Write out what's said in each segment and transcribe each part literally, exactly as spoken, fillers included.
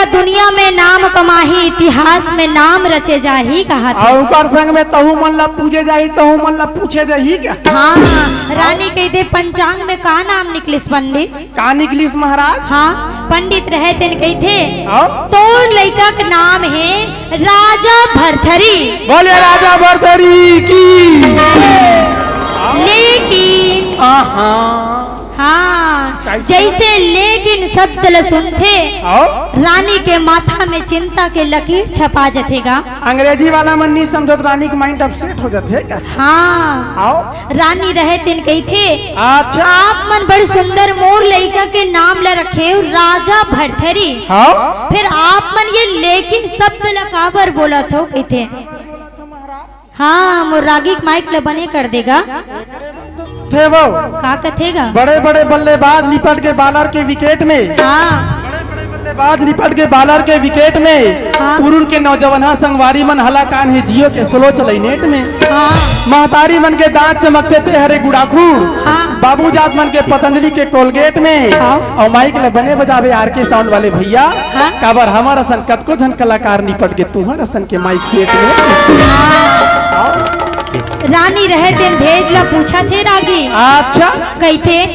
दुनिया में नाम कमाही, इतिहास में नाम रचे जाही, कहा थे। अउ ओकर संग में तहू मन ला पूजे जाही, तहू मन ला पूछे जाही का? हाँ, रानी कहिथे पंचांग में का नाम निकलिस पंडित? का निकलिस महाराज? हाँ, पंडित रहे तेन कहिथे, हाँ? तोर लइका के नाम हे राजा भरथरी। बोले राजा भरथरी की। लेकिन आहा। हाँ, कैसे? जैसे लेकिन शब्द ल सुनथे, हाँ? रानी के माथा में चिंता के लकीर छपा जथे गा। अंग्रेजी वाला मन नहीं समझत, रानी के mind upset हो जाथे का? हाँ। हाँ? रानी रहे तेन कहिथे, अच्छा। आप मन बड़ सुंदर मोर लइका के नाम ल रखे राजा भरथरी। हाँ? फिर आप मन ये लेकिन शब्द ल काबर बोलत हो कहिथे। हाँ, मोर रागी के माइक ल बने कर देगा। थे वो का कथेगा? बड़े बड़े बल्लेबाज निपट के बॉलर के विकेट में। हाँ। बड़े बड़े बल्लेबाज निपट के बॉलर के विकेट में। हाँ। उरुन के नौजवान संगवारी मन हलाकान हे जियो के स्लो चलई नेट में। हाँ। महतारी मन के दांत चमकथे ते हरे गुड़ाखू। हाँ। बाबू जात मन के पतंजलि के कोलगेट में। हाँ। अउ माइक ल बने बजावे आर के साउंड वाले भैया। हाँ। काबर हमर असन कतको झन कलाकार निपट के तुहर असन के माइक सेट में। रानी रहे तेन भेद ल पूछा थे रागी। अच्छा। कहिथे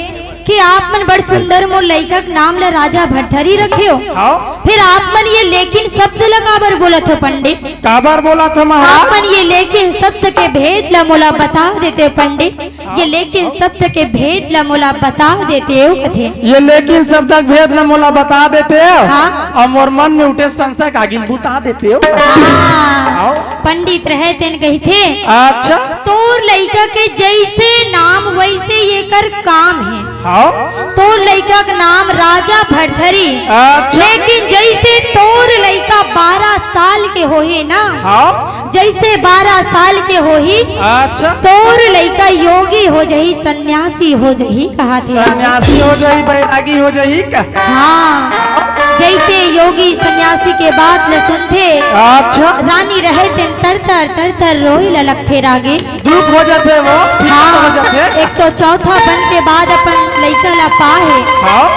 कि आप मन बड़ सुंदर मोर लइका के नाम ल राजा भरथरी रखे हो। हाँ। फिर आप मन ये लेकिन शब्द ल काबर बोलत हो पंडित? काबर बोलत हो महाराज? आप मन ये लेकिन शब्द के भेद ल मोला बता देते हो पंडित। ये लेकिन शब्द के भेद ल मोला बता देते हो कथे। ये लेकिन शब्द के भेद ल मोला बता देते हो। हाँ। अउ मोर मन में उठे संशय के आगिन बुता देते हो। हाँ। आओ। पंडित रहे तेन कहिथे। अच्छा। तोर लइका के जैसे नाम वैसे एकर काम हे। हाँ। तोर लइका के नाम राजा भरथरी। अच्छा। लेकिन जैसे तोर लइका बारह साल के होही ना, हाँ। जैसे बारह साल के होही, अच्छा। तोर लइका योगी हो जही, सन्यासी हो जही, कहा थे। सन्यासी हो जही, बैरागी हो जही का? हाँ, जैसे योगी सन्यासी के बात ल सुनथे, अच्छा। रानी रहे तेन तर तर तर तर रोए ल लगथे रागी। दुख हो जाथे वो, फिर हाँ, हो जाथे। एक तो चौथा बन के बाद अपन लइका ला पाहे। हाँ।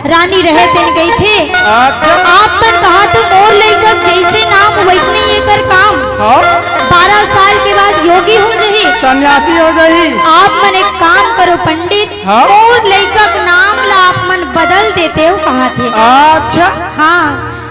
रानी रहे तेन कहिथे, अच्छा। आप मन कहा तो मोर लइका जैसे नाम वैसने एकर काम। हाँ। बारह साल के बाद योगी हो जही। सन्यासी हो जही। आप मन एक काम करो पंडित, हाँ। मोर लइका के नाम ला आप मन बदल देते हो कहा थे। अच्छा। हाँ,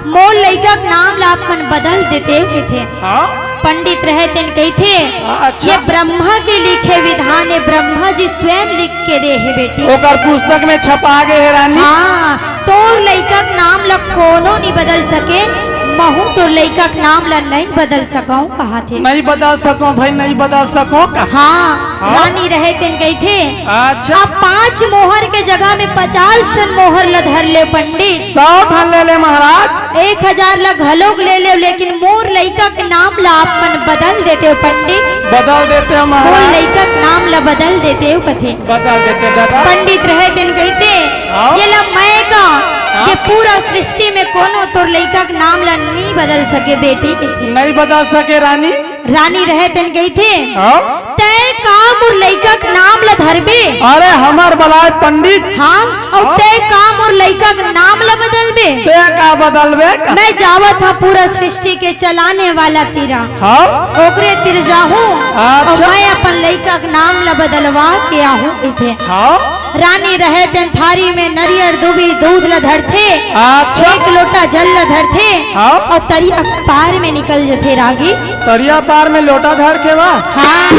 मोर लइका के नाम ला आप मन बदल देते हो कथे। हाँ। पंडित रहे तेन कहिथे, हाँ, अच्छा। ये ब्रह्मा के लिखे विधान हे, ब्रह्मा जी स्वयं लिख के दे हे बेटी। ओकर पुस्तक में छपा गे हे रानी। हाँ, तोर लइका के नाम ल कोनो नहीं बदल सके, महू तोर लइका के नाम ल नहीं बदल सकूं कहा थे। नहीं बदल सको भाई, नहीं बदल सको का? हाँ, हाँ। रानी रहे तेन कहिथे, अच्छा। अब पांच मोहर के जगह में पचास ठन मोहर ल धर ले पंडित। सौ ठन ले ले महाराज। एक हजार ला घलोक ले लेव, लेकिन मोर लइका के नाम ला आप मन बदल देते हो पंडित। बदल देते हो महाराज। मोर लइका के नाम ला बदल देते हो कथे। बदल देते दादा। पंडित रहे तेन कहिथे, हाँ। ये ला मैं का, हाँ। ये पूरा सृष्टि में कोनो तोर लइका के नाम ला नहीं बदल सके बेटी। नहीं बदल सके रानी। रानी रहे तेन कहिथे, हाँ? तैं का मोर लइका के नाम ल धरबे? अरे हमर बलाय पंडित। हाँ, अउ हाँ? तैं का मोर लइका के नाम ल बदलबे? तैं का बदलबे? मैं जावत हूँ पूरा सृष्टि के चलाने वाला तीरा। हाँ? ओकरे तीर जाहूँ, अच्छा। अउ मैं अपन लइका के नाम ल बदलवा के आहूँ कहिथे। हाँ? रानी रहे तेन थारी में नरियर दुबी दूध ल धरथे, अच्छा। एक लोटा जल ल धरथे, हाँ। अउ तरिया पार में निकल जथे रागी। तरिया पार में लोटा धर के वा? हाँ।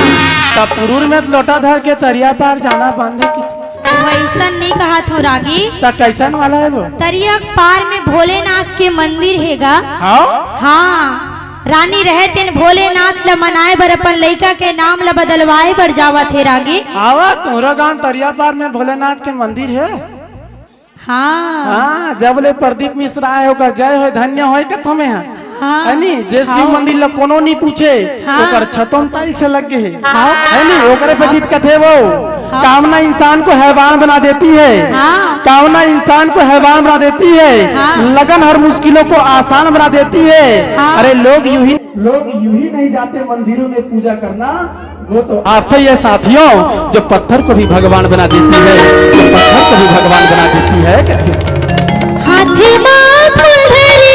तब पुरूर में लोटा धर के तरिया पार जाना बंद हे कि? वैसन नहीं कहा थो रागी। त कैसन वाला हे वो? तरिया पार में भोलेनाथ के मंदिर हे गा। हाँ? हाँ। रानी रहे तेन भोलेनाथ ल मनाए बर अपन लइका के नाम ल बदलवाए बर जावत हे रागी। आवा, तोहरा गांव तरिया पार में भोलेनाथ के मंदिर हे। हाँ। हाँ, जब ले प्रदीप मिश्रा आए, ओकर जय होय, धन्य होय कथों में हा। हाँ। है नी? जे शिव हाँ। मंदिर ल कोनो नहीं पूछे, हाँ। ओकर छतों टाइल्स लग गए हे। हाँ। है नी? ओकरे से हाँ। गीत कथे वो, हाँ। कामना इंसान को हैवान बना देती है। हाँ। कामना इंसान को हैवान बना देती है। हाँ। लगन हर मुश्किलों को आसान बना देती है। हाँ। अरे लोग यूं ही लोग यूं ही नहीं जाते मंदिरों में पूजा करना, वो तो आफत ये साथियों, जो पत्थर को भी भगवान बना देती है, जो पत्थर को भी भगवान बना देती है। हाथ मा फूल धरि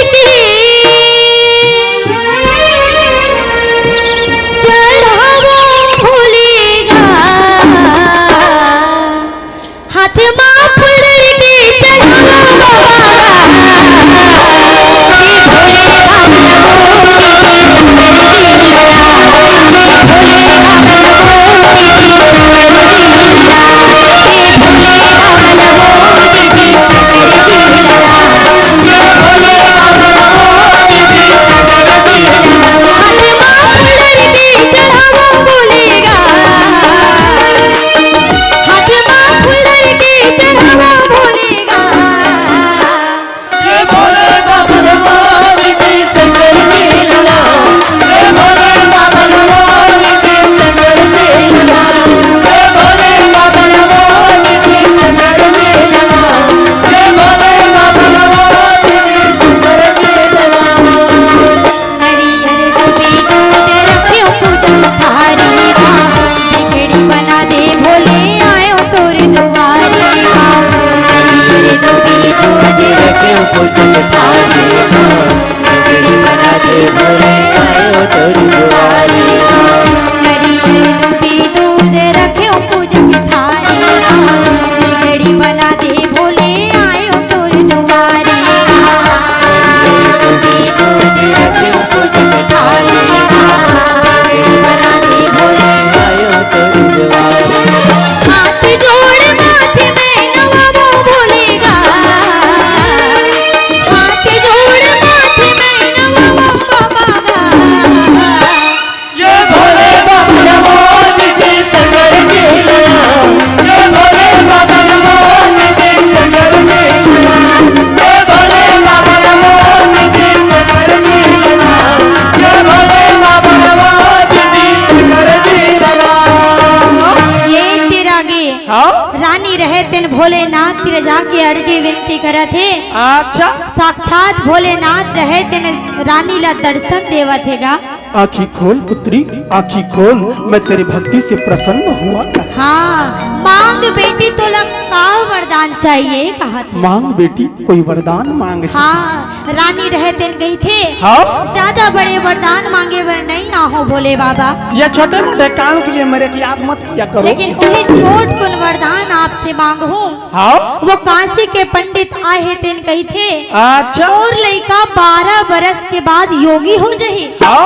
भोलेनाथ तीर जाके अर्जी विनती करत हे। अच्छा। साक्षात भोलेनाथ रहे तेन रानी ला दर्शन देवत हे गा। आँखी खोल पुत्री, आँखी खोल, मैं तेरी भक्ति से प्रसन्न हुआ। हाँ, मांग बेटी, तोला का वरदान चाहिए, कहा थे। मांग बेटी, कोई वरदान मांग। हाँ, रानी रहे तेन कही थे। हाँ? ज्यादा बड़े वरदान मांगे बर नहीं ना हो भोले बाबा। ये छोटे मोटे काम के लिए मेरे की याद मत किया करो। लेकिन वही छोट कुन वरदान आपसे मांग हूँ। हाँ? वो काशी के पंडित आए हे तेन कही थे। अच्छा। मोर लइका बारह बरस के बाद योगी हो जाही। हाँ?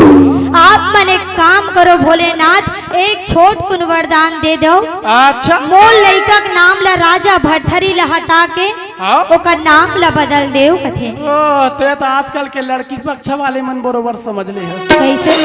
आप मन एक काम करो भोलेनाथ, एक छोट कुन वरदान दे दो। अच्छा। मोर लइका के नाम ला राजा भरथरी ला हटा के हाँ? ओकर नाम ला बदल देव कथे। ओ, ते तो आजकल के लड़की पक्ष वाले मन बरोबर समझ ले हे। कैसे?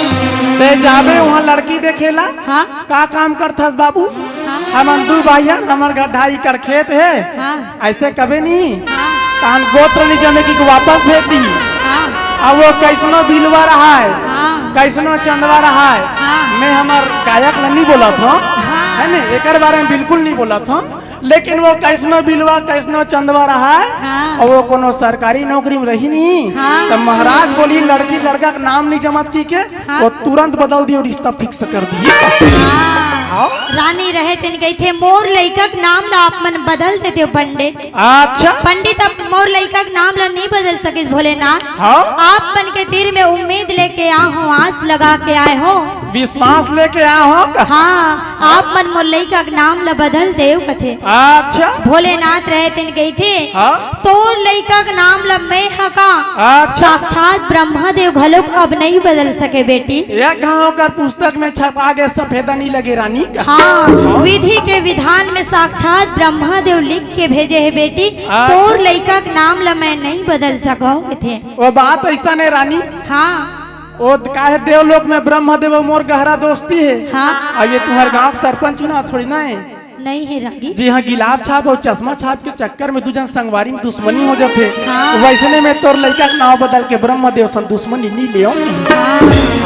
ते जाबे वहाँ लड़की देखेला। हाँ। का काम करथस बाबू? हाँ। हमन दू भाई हन, हमर घर ढाई एकड़ खेत हे। हाँ। ऐसे कबे नहीं। हाँ। तहन गोत्र नहीं जमे कि वापस भेज दी। हाँ। अब वो कैसनो बिलवा रहा है, हाँ। कैसनो चंदवा रहा है, हाँ। मैं हमर गायक ला नहीं बोलत हूँ, हाँ। है ने, एकर बारे में बिल्कुल नहीं बोलत हूँ। लेकिन वो कैसनो बिलवा, कैसनो चंदवा रहा है, हाँ। और वो कोनो सरकारी नौकरी में रही नहीं, हाँ। तो महाराज बोली, लड़की लड़का के नाम नहीं जमत की के, हाँ। वो तुरंत बदल दियो, रिश्ता फिक्स कर दिए। हाँ। हाँ। रानी रहे तेन कही थे, मोर लइका के नाम ला आप मन बदल दे दो पंडित। अच्छा। पंडित, अब मोर लइका के नाम ला नहीं बदल सकिस भोलेनाथ। हाँ। आप मन के तीर में उम्मीद लेके आ हूँ, आस लगा के आए हो। विश्वास लेके आ हो। हाँ। आप मन मोर लइका के नाम ला बदल देव कथे। अच्छा। भोलेनाथ रहे तेन कही थे, हाँ? तोर लइका के नाम ला मैं ह का अच्छा। साक्षात ब्रह्मा देव घलोक अब नहीं बदल सके बेटी। एक घाव ओकर पुस्तक में छपा गे, सफेदा नहीं लगे रानी का। हाँ, विधि के विधान में साक्षात ब्रह्मा देव लिख के भेजे हे बेटी, अच्छा। तोर लइका के नाम ला मैं नहीं बदल सकव कथे। वो बात ऐसा नहीं रानी। हाँ। वो काहे देवलोक में ब्रह्मा देव मोर गहरा दोस्ती है। हाँ। अब ये तुम्हारे गांव के सरपंच चुनाव थोड़ी ना है। नहीं है रागी। जी हाँ, गिलाफ छाप और चश्मा छाप के चक्कर में दू जन संगवारी में दुश्मनी हो जाथे। हाँ। वैसने में तोर लइका के नाव बदल के ब्रह्मदेव सन दुश्मनी नी ले आओ। हाँ।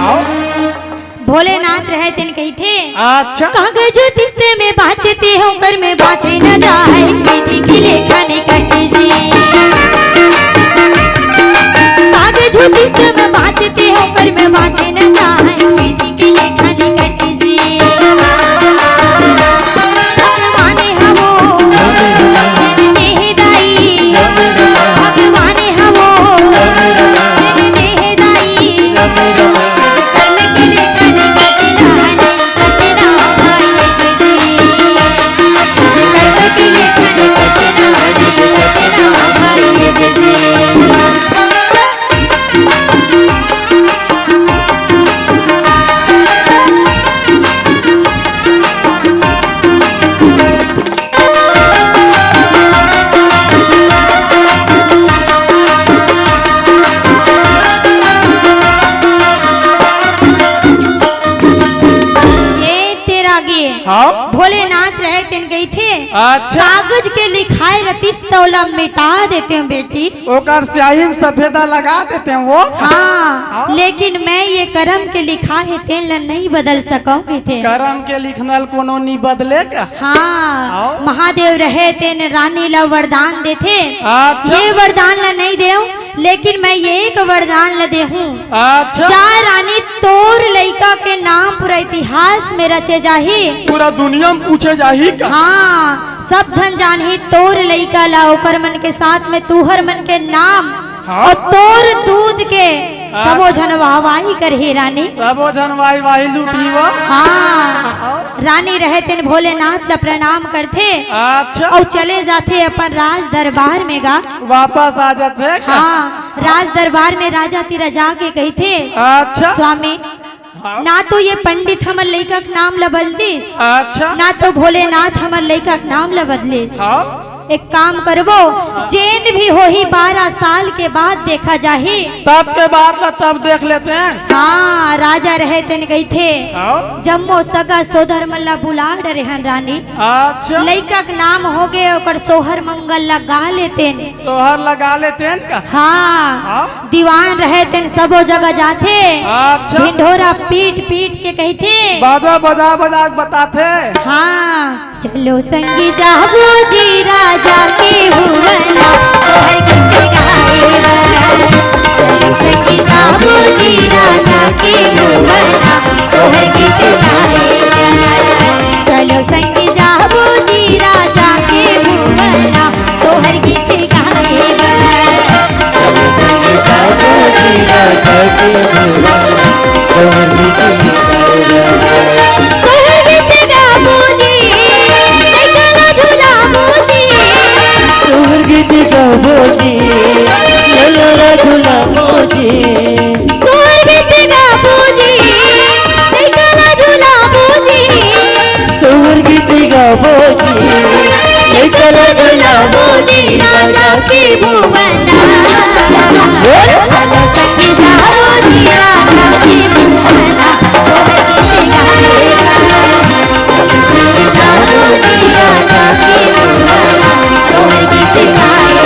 आओ। भोलेनाथ रहे तेन कही थे। अच्छा। कागज जिससे में बाँचते हो, कर में बाँचे न जाए, विधि की लेखा निकट जी। कागज जिससे में बाँचते हो, कर में बाँचे न जाए, विधि की लेखा निकट जी। भगवान हवो, देह दाई, भगवान हवो, देह दाई। कर्म के लेखा निकट ना, निकट ना भाई जी। कर्म के लेखा निकट ना, निकट ना भाई जी। ये तेरा गे हाँ? भोलेनाथ रहे तेन गई थे। अच्छा। कागज के लिखाए रतिस तौला मिटा देते हो बेटी। ओकर स्याही में सफेदा लगा देते हैं वो। हाँ, हाँ। लेकिन मैं ये करम के लिखा है, तेन ला नहीं बदल सकूंगी थे। करम के लिखनल कोनो नहीं बदले का? हाँ, हाँ। महादेव रहे तेन रानी ला वरदान देथे। अच्छा। ये वरदान ला नहीं देव, लेकिन मैं ये एक वरदान ला देहूं। अच्छा। जा रानी, तोर लइका के नाम पूरा इतिहास में रचे जाही। पूरा दुनिया में पूछे जाही का? हाँ, सब झन जानही तोर लइका ला, ओकर मन के साथ में तुहर मन के नाम हाँ। और तोर दूध के हाँ। सबो झन वाहवाही करही रानी। सबो झन वाही वाही लूटी वो। हाँ। रानी रहे तेन भोलेनाथ ला प्रणाम करथे। अच्छा। और चले जाथे अपन राज दरबार में गा। वापस आ जाथे का? हाँ, राज दरबार में राजा तीरा जाके कहिथे, अच्छा। स्वामी, हाँ। ना तो ये पंडित हमर लइका के नाम ला बदलिस, अच्छा। ना तो भोलेनाथ हमर लइका के नाम ला बदलिस। हाँ। एक काम करबो, जेन भी होही बारह साल के बाद देखा जाही। तब के बाद ला तब देख लेते हैं। हाँ, राजा रहे तेन गई थे। हाँ। जम्मो सगा सोदर मन ला बुला डरे हन रानी। अच्छा। लइका के नाम हो गए, ओकर सोहर मंगल ला गा लेतेन। सोहर ला गा लेतेन का? हाँ। हाँ। दीवान रहे तेन सबो जगह जाथे। अच्छा। ढिंढोरा पीट पीट के कहिथे। बाजा बजा बजा के बताथे। हाँ। चलो संगी जाबो जी राजा के भुवना, सोहर गीत गाए बर। चलो संगी जाबो जी राजा के भुवना, सोहर गीत गाए बर। चलो संगी जाबो जी राजा के भुवना, सोहर गीत गाए बर। सोहर गीत गाबो जी, लइका ला झुलाबो जी। सोहर गीत गाबो जी, लइका ला झुलाबो जी। सोहर गीत गाबो जी, लइका ला झुलाबो जी। सोहर गीत गाबो जी, लइका ला झुलाबो जी, राजा के भुवना। चलो संगी जाबो जी, राजा के भुवना। सोहर गीत गाबो जी, राजा के भुवना। सोहर गीत गाबो।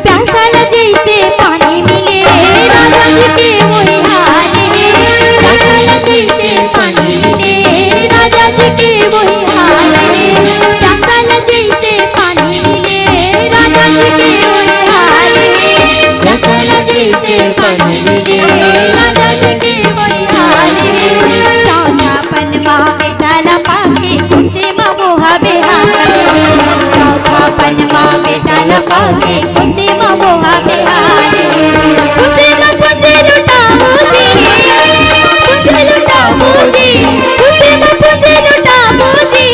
प्यासा ला जइसे पानी मिले, राजा जी के वही हाल हे। प्यासा ला जइसे पानी मिले, राजा जी के वही हाल हे। प्यासा ला जइसे पानी मिले, राजा जी के वही हाल हे। प्यासा ला जइसे पानी मिले, राजा जी के वही हाल हे। चौथा पनवा बेटा ला पाके, खुशी म मोहा बेहाल हे। चौथा पनवा बेटा ला पाके, खुशी म मोहा बेहाल हे। खुशी म पुंजी लुटाबो जी, पुंजी लुटाबो जी,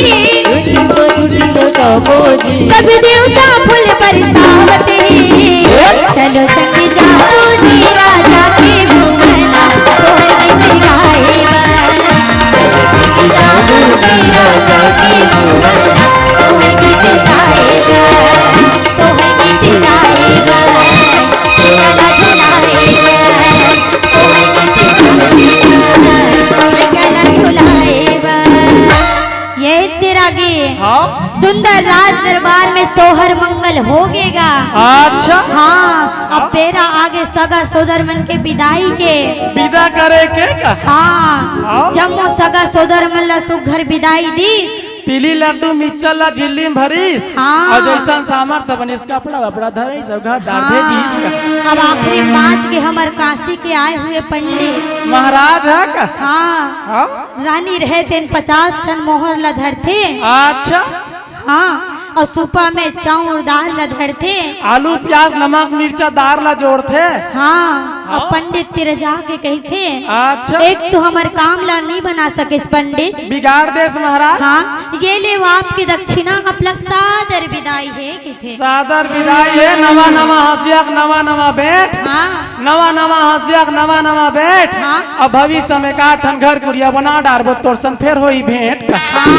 खुशी म पुंजी लुटाबो जी। सब देवता फूल बरसावत हे। चलो संग जाबो जी राजा के भुवना, सोहर गीत गाए बर। चलो संग जाबो जी राजा के भुवना, सोहर गीत गाए बर। सोहर गीत गाए बर, लइका ला झुलाए बर। सोहर गीत गाए बर, लइका ला झुलाए बर। ये तेरा गीत। हाँ? सुंदर राज दरबार में सोहर मंगल हो गेगा। अच्छा। हाँ, अब बेरा आगे सगा सोदर मन के बिदाई के। बिदा करे के का? हाँ, हाँ। जम्मो सगा सोदर मन ला सुघर बिदाई दीस। तिली लड्डू मिक्चर ला झिल्ली में भरिस। हाँ। अउ जइसन सामर्थ बनिस कपड़ा वपड़ा धरिस अउ घर डार भेजिस का। अब आखिरी बाँच गे हमर काशी के आए हुए पंडित। महाराज हे का? हाँ। हाँ। रानी रहे तेन पचास ठन मोहर ला धरथे। अच्छा। हाँ, अउ सुपा में चाउर दाल ला धरथे। आलू, प्याज, नमक, मिर्चा, दार ला जोड़थे। हाँ, अब हाँ। पंडित तीर जाके कहिथे। अच्छा। एक तो हमर काम ला नइ बना सकिस पंडित। बिगाड़ देस महाराज। हाँ, ये ले वो आपके दक्षिणा, आपला सादर बिदाई हे कहिथे। सादर बिदाई हे, नवा नवा हँसिया के नवा नवा भेंट। हाँ। नवा नवा हँसिया के नवा नवा भेंट। हाँ। अब भविष्य में का ठन घर कुरिया बना डारबो, तोर सन फेर होई भेंट। हाँ।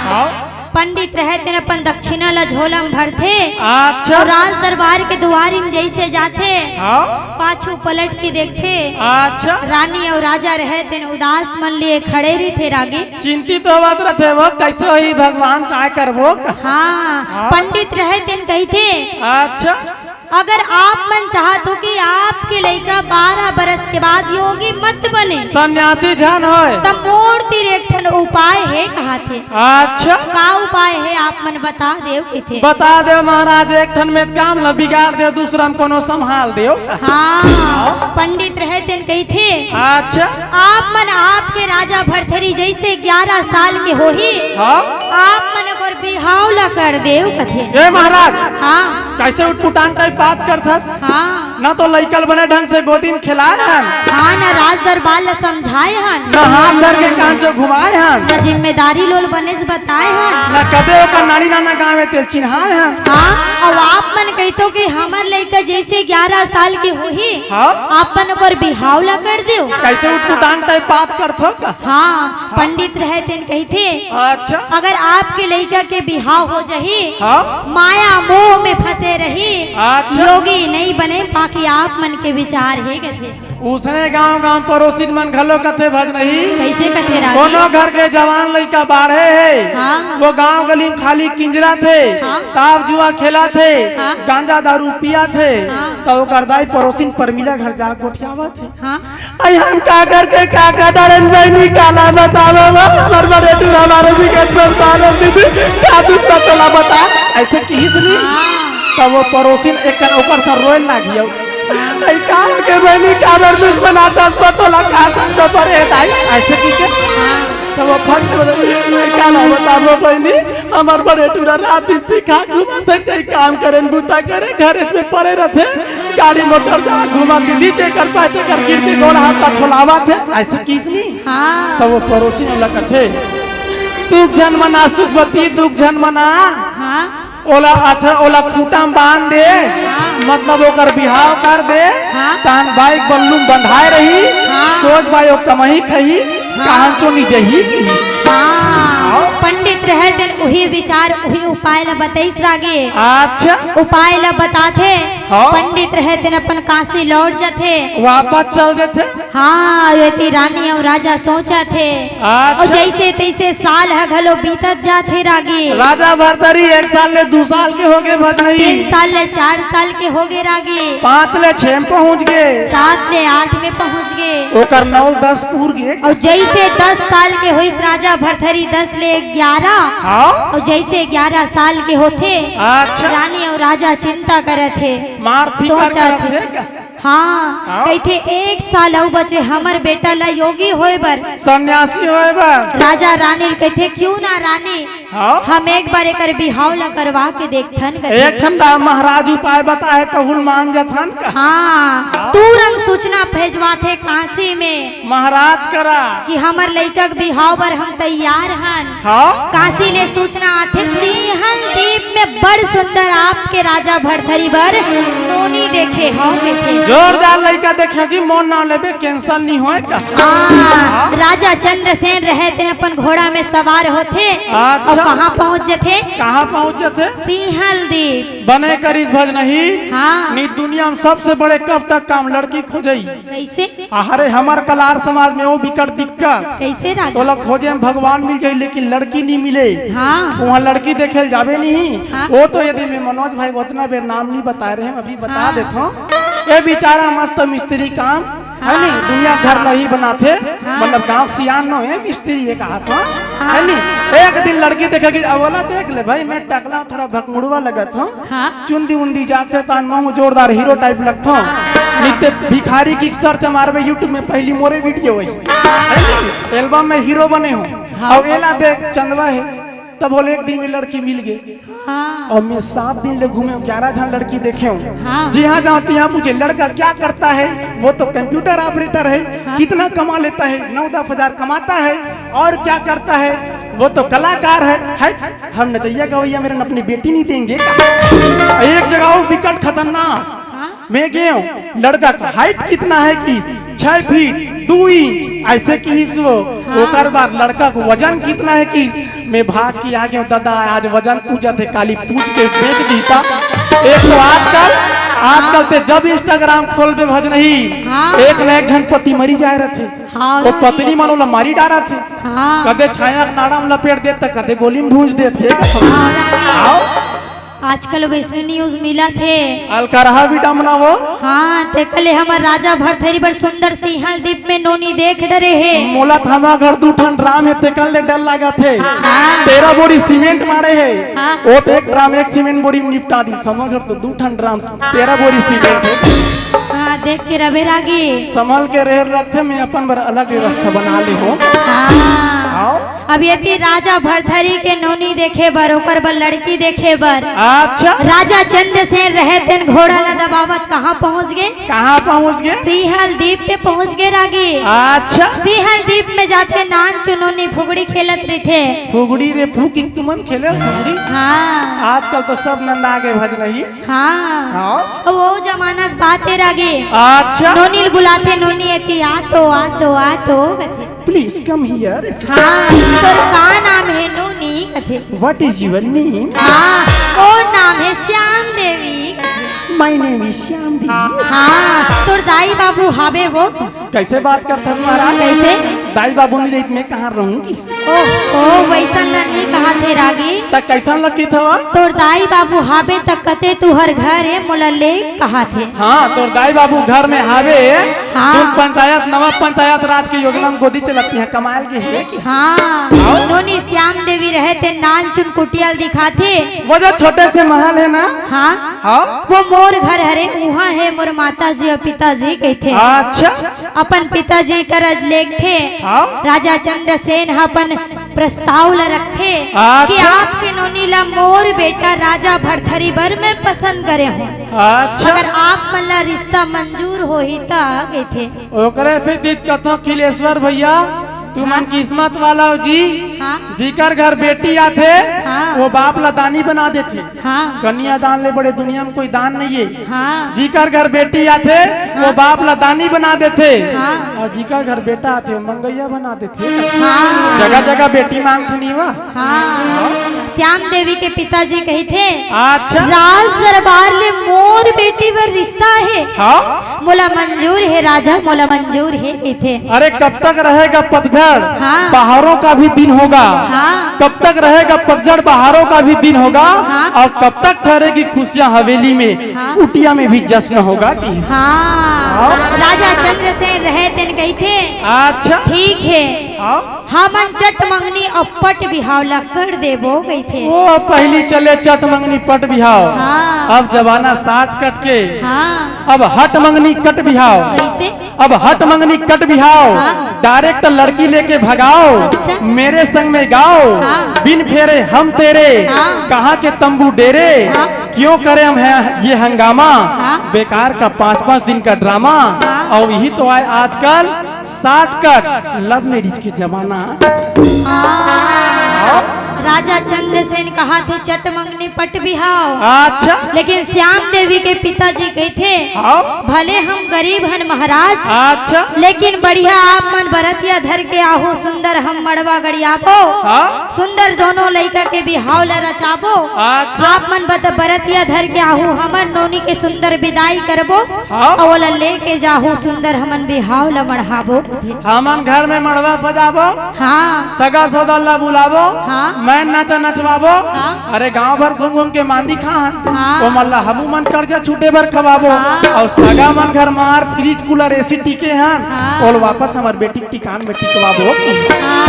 हाँ। पंडित रहे तेन अपन दक्षिणा ला झोला में भरथे। अच्छा। अउ राज दरबार के दुआरी में जइसे जाथे, हाँ। पाछू पलट के देखथे। अच्छा। रानी अउ राजा रहे तेन उदास मन लिए खड़े रहिथे रागी। चिंतित होवत रहिथे वो, कइसे होही भगवान, काय करबो? हाँ, हाँ। पंडित रहे तेन कहिथे। अच्छा। अगर आप मन चाहत हो कि आपके लइका बारह बरस के बाद योगी मत बने, सन्यासी झन होय। त मोर तीर एक ठन उपाय हे कहाथे। अच्छा। का उपाय हे आप मन बता देव कहिथे। बता देव महाराज, एक ठन में काम ल बिगाड़ देव, दूसरा में कोनो संभाल देव। हाँ, पंडित रहे तेन कहिथे। अच्छा। आप मन आपके राजा भरथरी जइसे ग्यारह साल के होही, हाँ। आप मन अउ बिहाव ला कर देव कथे। ए महाराज, हाँ। कइसे उटपुटांग टाइप बात करथस? हाँ। ना तो लइका ल बने ढंग से गोदी म खेलाय हन। हाँ, ना राज दरबार ला समझाय हन। ना हाथ धर के कान जो घुमाय हन। ना जिम्मेदारी ल ओला बने से बताय हन। ना कदे ओकर नानी नाना गाँव में तेल चिन्हाय हन। हाँ, अउ आप मन कहिथो कि हमर लइका जइसे ग्यारह साल के होही, हाँ। आप मन ओकर बिहाव ला कर देव। कइसे उटपुटांग टाइप बात करथो का? हाँ, पंडित रहे तेन कहिथे, अच्छा। अगर आपके लइका के बिहाव हो जाही, हाँ। माया मोह में फंसे रही, अच्छा। योगी नइ बने, बाकी आप मन के विचार हे कथे। उसने गांव-गांव परोसिन मन घलो कथे भजनही। कइसे कथे रागी? कोनो घर के जवान लइका बाढ़े हे, हाँ। वो गांव गली म खाली किंजरत हे, हाँ। ताव जुआ खेलत हे, हाँ। गांजा दारू पियत हे, हाँ। त ओकर दाई परोसिन परमिला घर जा गोठियावत हे। हाँ। अई हम का करके का का डारेन बहिनी, काला बतावो वो, हमर बड़े टूरा मारो बिकट परेशान हो दीदी, का दुख बा तोला बता, अइसे किहिस नी। हाँ। त वो परोसिन एक कर ओकर सर रोए लागियो। अई का के बहिनी, काबर दुख बनाथस बा तोला, का सब तो बड़े दाई, अइसे किहिके। हाँ। त वो फट से बोले, "अई काला बतावो बहिनी, हमर बड़े टूरा रात दिन पी खा घूमत हे, कहीं काम करे न बूता करे, घरे में पड़े रथे, गाड़ी मोटर जा घूमत हे, जेकर पाय तेकर गिर के गोड़ हाथ ला छोलावत हे," अइसे किहिस नी। हाँ। त वो परोसिन ओला कथे, "दुख झन मना सुखवती, दुख झन मना।" हाँ। ओला, अच्छा, ओला खूंटा म बांध दे, हाँ। मतलब ओकर बिहाव कर दे, हाँ। तहन बाइक बल्लू म बंधाय रही, हाँ। सोच बाई ओ कमही खही, हाँ। कहां चो नी जही की। हाँ। हाँ। पंडित रहे तेन उही विचार, उही उपाय ला बतइस रागी। अच्छा। उपाय ला बताथे, हाँ। पंडित रहे तेन अपन काशी लौट जाथे। वापस चल देथे। हाँ, अउ एती रानी अउ राजा सोचत हे। अच्छा। अउ जइसे तइसे साल ह घलो बीतत जात हे रागी। राजा भरथरी एक साल ले दू साल के होगे भजनही। तीन साल ले चार साल के होगे रागी। पाँच ले छह में पहुंच गे। सात ले आठ में पहुंच गे। ओकर नौ दस पूर गे। अउ जइसे दस साल के होइस राजा भरथरी, दस ले ग्यारह। हाँ। अउ जइसे ग्यारह साल के होथे, अच्छा। रानी अउ राजा चिंता करत हे। मार फिकर सोचत करत हे। हे का? हाँ, हाँ। कहिथे, "एक साल अउ बचे हमर बेटा ला योगी होय बर।" सन्यासी होय बर। राजा रानी ल कहिथे, "क्यों ना रानी, हाँ। हम एक बार एकर बिहाव ला करवा के देखथन," कहिथे। एक ठन दा महाराज उपाय बताए त हुल मान जथन का? हाँ, हाँ। तुरंत सूचना भेजवाथे काशी में। महाराज करा। कि हमर लइका के बिहाव बर हम तैयार हन। हाँ। काशी ले सूचना आथे, सिंहल दीप में बड़ सुंदर आपके राजा भरथरी बर नोनी देखे हव कहिथे। जोरदार लइका देखे जी, मोर नाम लेबे, cancel नहीं होय का? हाँ, राजा चंद्रसेन रहे तेन अपन घोड़ा में सवार होथे। अच्छा। अउ कहाँ पहुँच जथे? कहाँ पहुँच जथे? सिंहल दीप। बने करिस भजनही। हाँ। नी दुनिया में सबसे बड़े कष्ट काम लड़की खोजई। कइसे? अरे, हमर कलार समाज में वो बिकट दिक्कत। कइसे राजा? तोला खोजे में भगवान मिल जाई, लेकिन लड़की नी मिले। हाँ। वहाँ लड़की देखे ल जाबे नहीं। हाँ। वो तो यदि मैं मनोज भाई ओतना बेर नाम नहीं बताए रहे, अभी बता हाँ। देथों। ये बेचारा मस्त मिस्त्री काम, हाँ। है नी? दुनिया घर नहीं बनाथे, हाँ। मतलब गांव सियान नो है, मिस्त्री ये कहा था, हाँ। है नी? एक दिन लड़की देखे कि अवला देख ले भाई, मैं टकला थोड़ा भकमुड़वा लगत हूँ। हाँ। चुंदी उंदी जाथे तान महू जोरदार हीरो टाइप लगथो। नित्य भिखारी की search मारबे YouTube में, पहली मोरे video वही। Album में हीरो बने हो। हाँ। अउ एला देख चंदवा है। तब बोले एक दिन में लड़की मिल गई। हाँ। अउ मैं सात दिन ले घूमे हूँ, ग्यारह झन लड़की देखे हूँ। हाँ। जहाँ जाओ तो यहाँ पूछे, "लड़का क्या करता है?" वो तो computer operator है। हाँ। "कितना कमा लेता है?" "नौ दस हजार कमाता है।" "और क्या करता है?" "वो तो कलाकार है।" "हट।" हम नचैया गवैया मेरन अपनी बेटी नहीं देंगे। एक जगह वो बिकट खतरनाक। हाँ? मैं गए हूँ, लड़का का height कितना है कि छह फीट दो इंच, ऐसे किहिस वो। हाँ। ओकर बाद लड़का को वजन कितना है कि मैं भाग के आ गया हूँ, दादा आज वजन पूछा थे, काली पूछ के बेच दीता। एक तो आजकल, आजकल ते जब Instagram खोलबे भजनही, हाँ। एक न एक झन पति मरी जाए रथे। हाँ, वो भाई। पत्नी मनो ला मारी डारा थे। हाँ। कदे छाया नाड़ा में लपेट दे, त कदे गोली में भूंज दे थे। हाँ, भाई। आओ। आजकल वैसे news मिला थे। अलकरहा भी डमना वो। हाँ, ते कले हमर राजा भरथरी बर सुंदर सिंहल दीप में नोनी देख डरे हे। मोला थमा घर दू ठन ड्राम हे, तेकर ले डर लगा थे। हाँ। तेरह बोरी सीमेंट मारे हे। हाँ। वो तो एक ड्राम एक सीमेंट बोरी में निपटा दी, समा घर तो दू ठन ड्राम, तेरह बोरी सीमेंट हे। हाँ, देख के रबे रागी। संभल के रेर रखे, मैं अपन बर अलग व्यवस्था बना ले हो। हाँ। आओ। अब एती राजा भरथरी के नोनी देखे बर, ओकर बर लड़की देखे बर। अच्छा। राजा चंद्रसेन रहे तेन घोड़ा ला दबावत कहाँ पहुँच गे? कहाँ पहुँच गे? सिंहल दीप पे पहुँच गे रागी। अच्छा। सिंहल दीप में जाथे नान चुनोनी फुगड़ी खेलत रहिथे। फुगड़ी रे फूकिन तुमन खेले फुगड़ी? हाँ। आजकल तो सब नंदा गे भजनही। हाँ। हाँ। अब वो जमाना के बात हे रागी। अच्छा। नोनी ल बुलाथे, नोनी एती आ तो, आ तो, आ तो कथे। Please come here। हाँ, तोर का नाम हे नोनी कथे। What is your name? हाँ, मोर नाम हे श्याम देवी कथे। My name is श्याम देवी। हाँ, तोर दाई बाबू हाबे वो। कैसे बात करथस महाराज? कैसे? दाई बाबू नहीं रहित मैं कहाँ रहूंगी? ओह, ओह, वैसन ला नहीं कहा थे रागी। त कैसन ला किथव? तोर दाई बाबू हाबे त कते तुहर घर ए मोला ले कहा थे। हाँ, तोर दाई बाबू घर में हावे। हाँ। तुम पंचायत, नवा पंचायत राज की योजना में गोदी चलती है, कमाल के है कि? हाँ। नोनी श्याम देवी रहे ते नान चुन कुटिया ल दिखाथे। वो जो छोटे से महल है ना? हाँ। हाँ। वो मोर घर हरे, उहाँ हे मोर माता जी और पिताजी कहिथे। अच्छा। अपन पिताजी करा लेगथे। हाँ। राजा चंद्रसेन ह अपन प्रस्ताव ला रखथे अच्छा। कि आपके नोनी ला मोर बेटा राजा भरथरी बर मैं पसंद करे हूँ। अच्छा। अगर आप मन ला रिश्ता मंजूर होही त कहिथे। ओकरे से तीत कथो खिलेश्वर भैया, तुमन हाँ। किस्मत वाला हो जी। हाँ। जिकर घर बेटी आथे, हाँ। वो बाप ला दानी बना देथे। हाँ। कन्यादान ले बड़े दुनिया में कोई दान नहीं है। हाँ। जिकर घर बेटी आथे, वो हाँ। बाप ला दानी बना देथे। हाँ। और जिकर घर बेटा आथे, वो मंगैया बना देथे। हाँ। जगह जगह बेटी मांगथे नहीं वा। हाँ। श्याम देवी के पिताजी कहिथे, अच्छा। राज दरबार ले मोर बेटी बर रिश्ता हे। हाँ। मोला मंजूर हे राजा, मोला मंजूर हे, कहिथे। अरे, कब तक रहेगा पतझड़? हाँ। बहारों का भी दिन होगा। हाँ। कब तक रहेगा पतझड़, बहारों का भी दिन होगा। हाँ। और कब तक ठहरेगी खुशियां हवेली में, हाँ। कुटिया में भी जश्न होगा कि? हाँ। हाँ। राजा चंद्रसेन रहे तेन कहिथे, अच्छा। ठीक हे। हाँ। हमन चट मंगनी अउ पट बिहाव ला कर देबो कहिथे। ओ, पहली चले चट मंगनी पट बिहाव। हाँ। अब जमाना shortcut के। हाँ। अब हट मंगनी कट बिहाव। कैसे? अब हट मंगनी कट बिहाव। हाँ। Direct लड़की लेके भगाओ। अच्छा। मेरे संग में गाओ। हाँ। बिन फेरे हम तेरे। हाँ। कहाँ के तंबू डेरे। हाँ। क्यों करे हम है ये हंगामा। हाँ। बेकार का पाँच पाँच दिन का ड्रामा। हाँ। और यही तो आए आजकल shortcut love marriage के जमाना। हाँ। राजा चंद्रसेन कहाथे चट मंगनी पट बिहाव। अच्छा। लेकिन श्याम देवी के पिताजी कहिथे, हाँ। भले हम गरीब हन महाराज, अच्छा। लेकिन बढ़िया आप मन बरतिया धर के आहू, सुंदर हम मड़वा गड़ियाबो। हाँ। सुंदर दोनों लइका के बिहाव ला रचाबो। अच्छा। आप मन बत-, बरतिया धर के आहू, हमर नोनी के सुंदर बिदाई करबो। हाँ। अउ ओला लेके जाहू सुंदर हमन बिहाव ला मढ़ाबो कथे। हमन घर में मड़वा सजाबो। हाँ। सगा सौदा ला बुलाबो। हाँ। मैं नाचा नचवाबो। हाँ। अरे गांव भर घूम घूम के मांदी खान। हाँ। ओमन ला हमू मन कर्जा छूटे बर खवाबो। हाँ। अउ सगा मन घर मार फ्रिज कूलर एसी टिके हन। हाँ। ओला वापस हमर बेटी के टिकान में टिकवाबो। हाँ।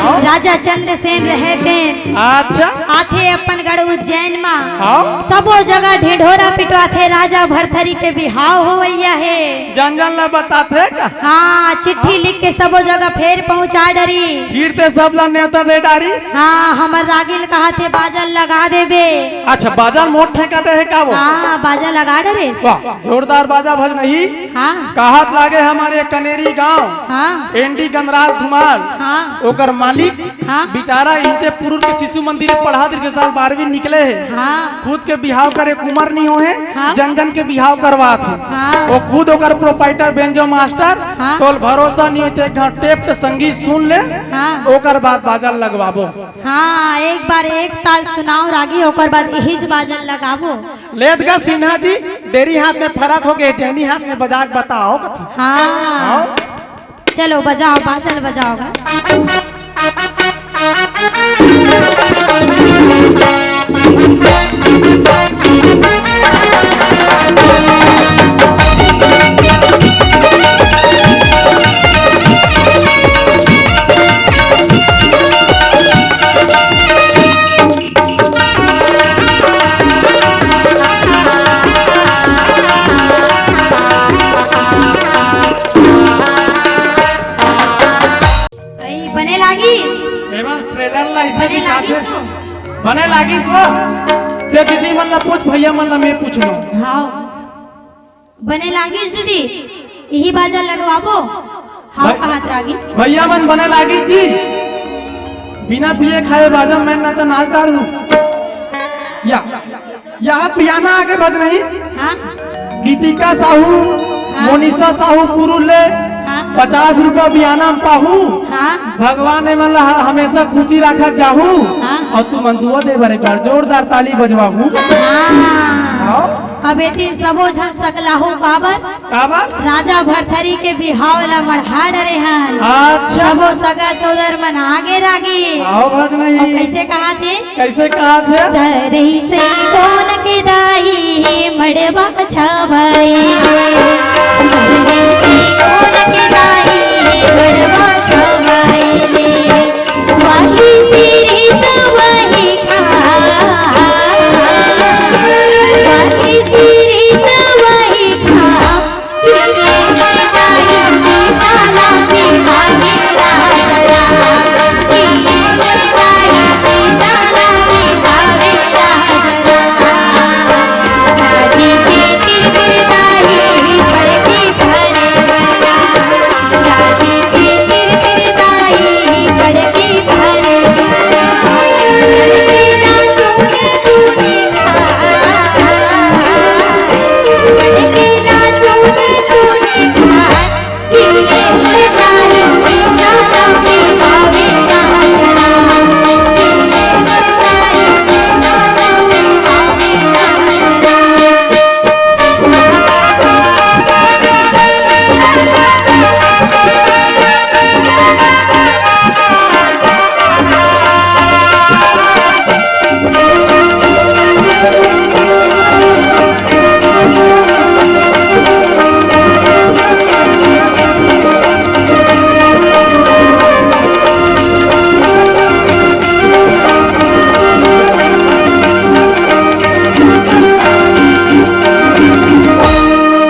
हाँ। राजा चंद्रसेन रहे तेन। अच्छा। आथे अपन गढ़ उज्जैन मा। हाँ। सबो जगह ढिंढोरा पिटवाथे राजा भरथरी के बिहाव होवइया हे। जन जन ला बताथे का? हाँ, चिट्ठी लिख के सबो जगह फेर पहुंचा डरी। फिर ते सब ला नेवता दे डारी। हाँ, हमर रागिल कहाथे बाजा लगा देबे। अच्छा, बाजा मोट ठेका दे हे का वो? हाँ, बाजा लगा डरे। वाह, जोरदार बाजा भजनही। हाँ। कहात लागे हमर कनेरी गांव। हाँ। एनडी गणराज धुमाल। हाँ। ओकर मालिक हाँ। बेचारा इंचे पुरुर के शिशु मंदिर में पढ़ात रिहिसे, साल बारहवीं निकले हे। हाँ। खुद के बिहाव करे के उमर नहीं हो हे, हाँ। जन जन के बिहाव करवात हे। हाँ। वो खुद ओकर proprietor बेंजो मास्टर, हाँ। तोल भरोसा नहीं होते, एक घंटा टेप संगीत सुन ले, हाँ। ओकर बाद बाजा लगवाबो। हाँ, एक बार एक ताल सुनाव रागी, ओकर बाद इहीच बाजा लगाबो। लेत गा सिन्हा जी, डेरी हाथ में फरक हो गे, जैनी हाथ में बजा के बताओ कथी। हाँ। हाँ। चलो बजाओ, बाजा ल बजाओ गा। अई, बने लागिस? एमन बने लागिस वो? ते दीदी मन ला पूछ, भैया मन ला मैं पूछ लूं। हाँ, बने लागिस दीदी, इही बाजा लगवाबो। हाँ, भाई, कहात रागी। भैया मन बने लागिस जी, बिना पिए खाए बाजा मैं नाचा नाच डार हूँ। या, या हाथ पियाना आगे भज नहीं। हाँ। गीतिका साहू, हाँ। मोनिशा साहू पुरुले, हाँ। पचास रुपया बियाना म पाहू। हाँ। भगवान एमन ला हमेशा खुशी राखत जाहू। हाँ। अउ तुमन दुआ दे बर एक बार जोरदार ताली बजवाहू। हाँ। हाँ। अब एती सबो झन सकलाहू काबर? काबर? राजा भरथरी के बिहाव ला मढ़ा डरे हन। अच्छा। सबो सगा सोदर मन आगे रागी। आओ भज नहीं। अउ कइसे कहाथे? कइसे कहाथे? सरई से कोन के दाई मड़वा छवाई रे। सरई से कोन के दाई मड़वा छवाई रे। वाही सिरी सवाही खा। वाही सिरी सवाही खा।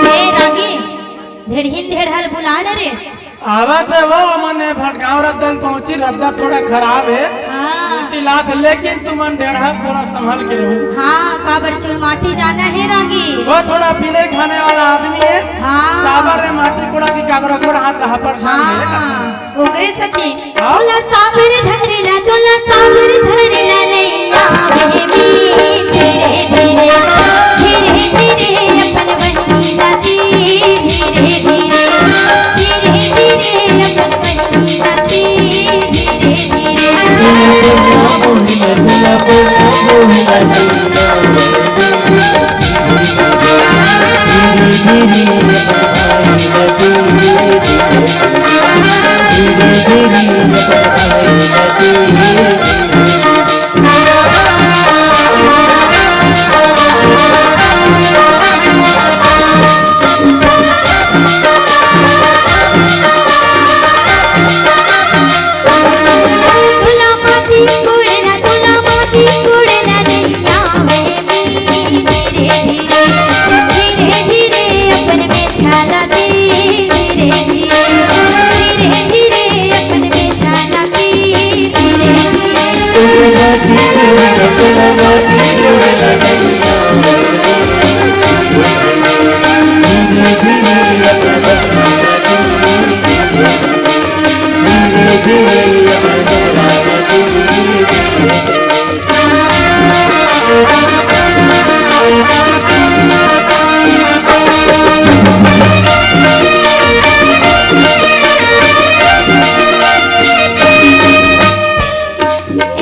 ए रागी, ढेड़हिन ढेड़हल बुला डरेस। आवत हे वो, मने भटगांव रद्दा पहुंची, रद्दा थोड़ा खराब हे। हाँ। मिट्टी लात, लेकिन तुमन ढेड़हल थोड़ा संभल के रहू। हाँ, काबर चुलमाटी जाना हे रागी। वो थोड़ा पीने खाने वाला आदमी हे। हाँ। साबर रे माटी कोड़ा की कागरा कोड़ा हाथ लहापड़ जान दे। हाँ। ओकरे सती। हाँ। तोला साबर धरिला, तोला साबर धरिला नैया बहे मीत रे धीरे, धीरे धीरे अपन बहिनी ला दी, धीरे धीरे, धीरे धीरे अपन बहिनी ला दी, धीरे धीरे।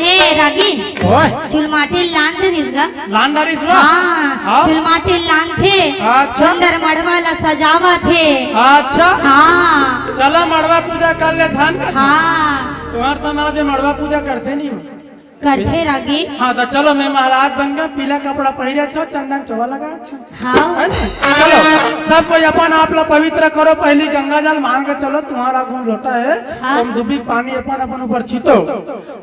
ए रागी, ओए। चुलमाटी लान दे दिस गा। लान डारिस वो? हाँ, हाँ? चुलमाटी लानथे। अच्छा। सुंदर मड़वा ला सजावथे। अच्छा। हाँ। चला मड़वा पूजा कर ले थान। हाँ। तुम्हार समाज में मड़वा पूजा करथे नहीं हो? करथे रागी। हाँ, तो चलो मैं महाराज बन गया, पीला कपड़ा पहिरे छो, चंदन चोवा लगा छो। हाँ। है ना? चलो, सब कोई अपन आप ला पवित्र करो, पहली गंगा जल मान के चलो, तुम्हारा गुण लोटा है, हाँ। तुम दुबी पानी अपन, अपन ऊपर छीतो।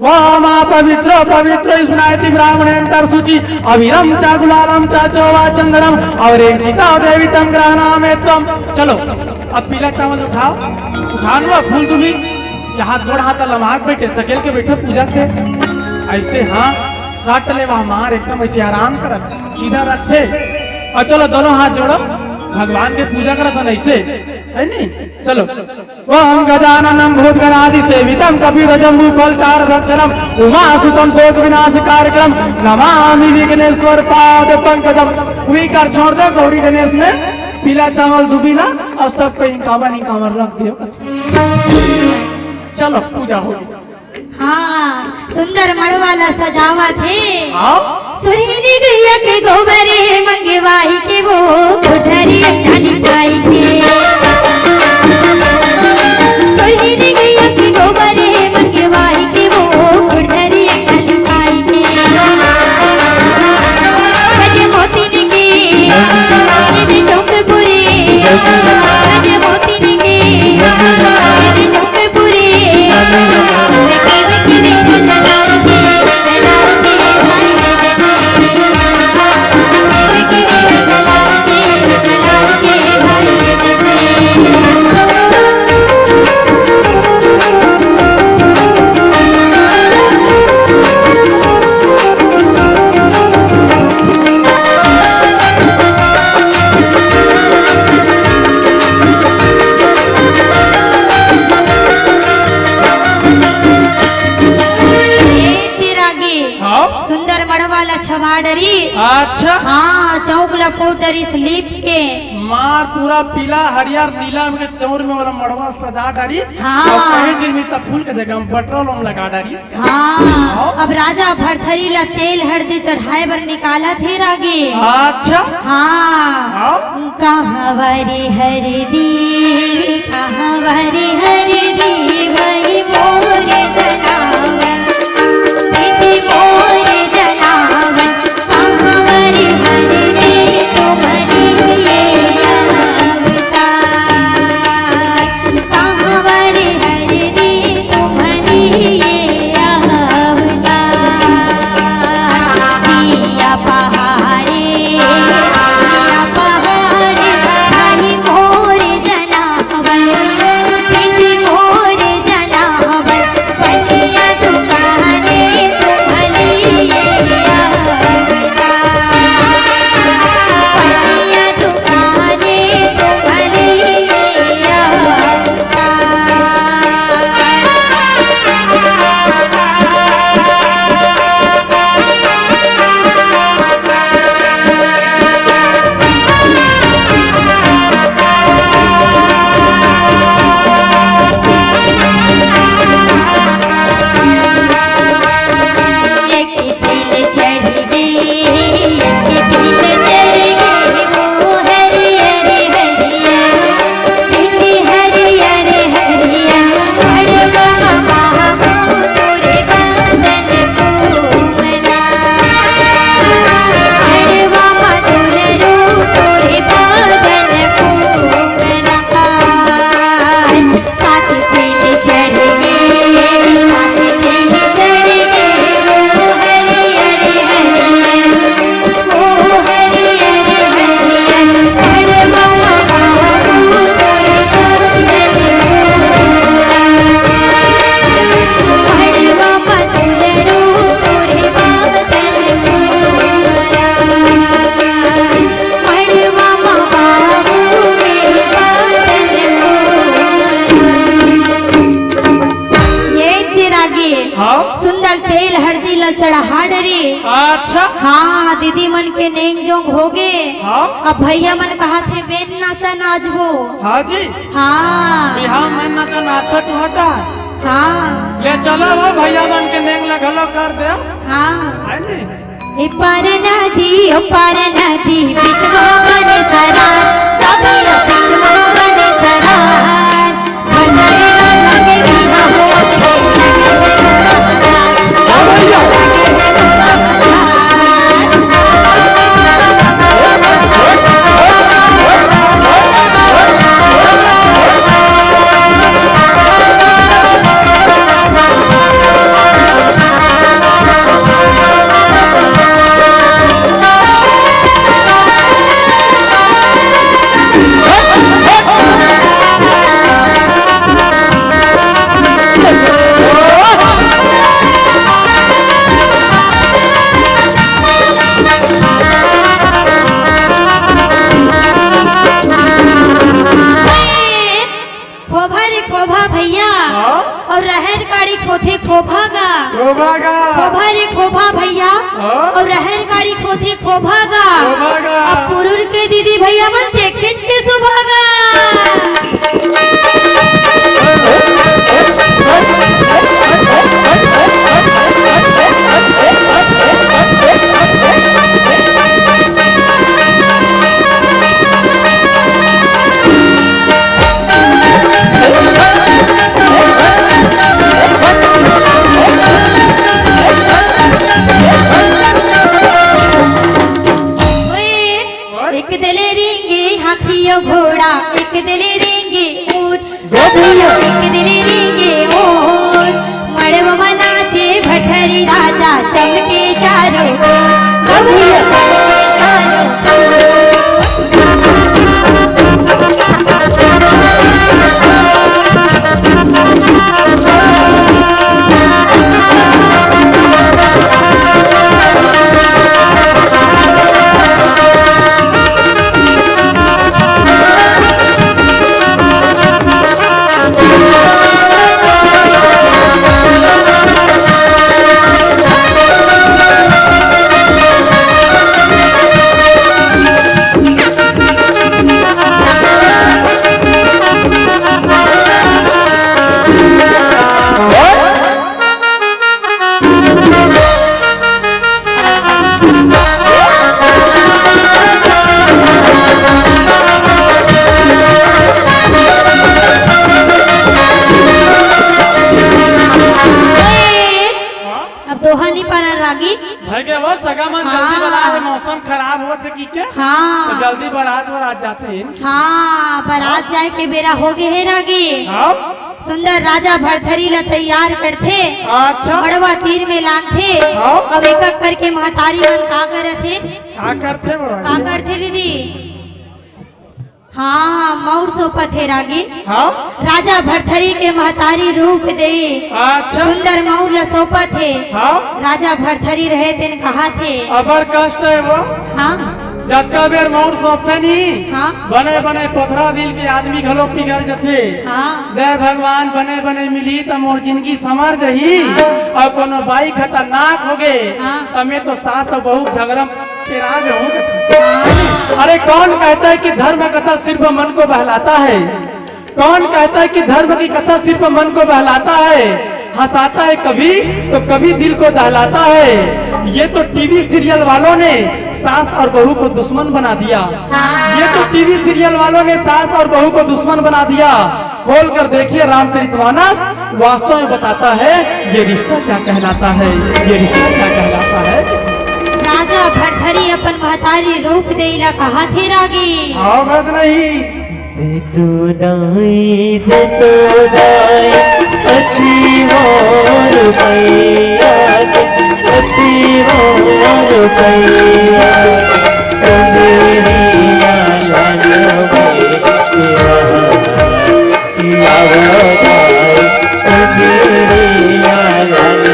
वो मा पवित्रो पवित्रो स्नाति ब्राह्मणेन तरसुचि अविरम च गुलालम च चोवा चंदनम अवरेम चिता देवी तम ग्रहणामे तम। चलो, अब पीला चावल उठाओ, उठान वो फूल दुबी, ये हाथ गोड़ हाथ लमाक बैठे, सकेल के बैठे पूजा से। ऐसे हाँ, काट ले वहाँ मार, एकदम ऐसे आराम करत, सीधा रखे। और चलो, दोनों हाथ जोड़ो, भगवान के पूजा करत हन ऐसे, है नी? चलो। ओम गजाननम भूत गणादि सेवितम कपित जम्बू फल चार भक्षणम उमा सुतम शोक विनाश कारकम नमामि विघ्नेश्वर पाद पंकजम। वही कर छोड़ दो, गौरी गणेश में पीला चावल दुबीला और सबको इंकावन इंकावन रख दियो। चलो, पूजा हो गई। हाँ, सुंदर मड़वा ला सजावत हे। हाँ। सुरहिनी गैया के गोबर हे, मंगवाही के वो कोठरी अट्ठाली खाई के। सुरहिनी गैया के गोबर हे, मंगवाही के वो कोठरी अट्ठाली खाई के। गज मोती ए, तेरा गे। हाँ? सुंदर मड़वा ला छवा डरिस। अच्छा। हाँ, चौक ला पोत डरिस लीप के। मार पूरा पीला, हरियर, नीला के चौर में वाला मड़वा सजा डरिस। हाँ। और कहीं जिनमी त फूल के जगह में पेट्रोल हम लगा डरिस। हाँ, अब राजा भरथरी ला तेल हरदी चढ़ाए बर निकालत हे रागे। अच्छा। हाँ। हाँ। कहाँ वारी हरदी, कहाँ वारी हरदी, वही मोर जनावन, दीदी मोर जनावन, कहाँ वारी हरदी, तुम्हारी ये अवतार। ये तेरा गे। हाँ। सुंदर तेल हरदी ला चढ़ा डरे। अच्छा। हाँ, दीदी मन के नेंग जोंग हो गे। हाँ। अब भैया मन कहा थे, "वेन नाचा नाचबो।" हाँ जी। हाँ। बिहाव में नाचा नाचा टुहटा। हाँ। ले चलो वो भैया मन के नेंग ला घलो कर दे। हाँ। आइली। ए पार नदी, ओ पार नदी, बीच में बने सरार, तभी ओ बीच में बने सरार। भंडारी राजा के बिना हो, खोभा भैया। हाँ? अउ रहर काड़ी खोथे खोभा गा। खोभा गा। खोभा रे खोभा भैया। हाँ? अउ रहर काड़ी खोथे खोभा गा। खोभा गा। अब पुरुर के दीदी भैया मन देखेच के शोभा गा। ओए, एक दले रेंगे हाथी अउ घोड़ा, एक दले रेंगे ऊंट। जय भैया। एक दले रेंगे ऊंट, मड़वा म नाचे भठरी राजा, चमके चारों ओर। जय भैया। चमके चारों ओर। अब दोहा नहीं पाना रागी। भई के वो सगा मन जल्दी हाँ। बला हे, मौसम खराब होत हे कि क्या? हाँ। तो जल्दी बारात वारात जाते हैं। हाँ, बारात जाए के बेरा हो गए हे रागी। हाँ। सुंदर राजा भरथरी ला तैयार करथे। अच्छा। मड़वा तीर में लानथे। हाँ। अब एक एक करके महतारी मन का करत हे? का करथे बड़ा? का करथे दीदी? हाँ, मउर सौंपत हे रागी। हाँ? राजा भरथरी के महतारी रूप दे। अच्छा। सुंदर मउर ला सौंपत हे। हाँ? राजा भरथरी रहे तेन कहाथे। अबर कष्ट हे वो। हाँ। जतका बेर मउर सौंपथे नी, हाँ। बने बने पथरा दिल के आदमी घलो पिघल जथे। हाँ। जय भगवान, बने बने मिली त मोर जिंदगी संवर जही। हाँ। अउ कोनो बाई खतरनाक होगे, हाँ। त मैं तो सास अउ बहू झगड़ा के राज हो। हाँ। अरे कौन कहता है कि धर्म कथा सिर्फ मन को बहलाता है? कौन कहता है कि धर्म की कथा सिर्फ मन को बहलाता है, हंसाता है कभी तो कभी दिल को दहलाता है। ये तो टीवी सीरियल वालों ने सास और बहू को दुश्मन बना दिया। ये तो टीवी सीरियल वालों ने सास और बहू को दुश्मन बना दिया। खोल कर देखिए रामचरितमानस, वास्तव में बताता है ये रिश्ता क्या कहलाता है, ये रिश्ता क्या कहलाता है। राजा भरथरी अपन महतारी रूप देई ला कहाथे रागी। आवाज नहीं। दे तो दाई, दे तो दाई, अति हो रुपैया, अति हो रुपैया, ओ मेरी लाल रे, आवा दाई, ओ मेरी लाल रे।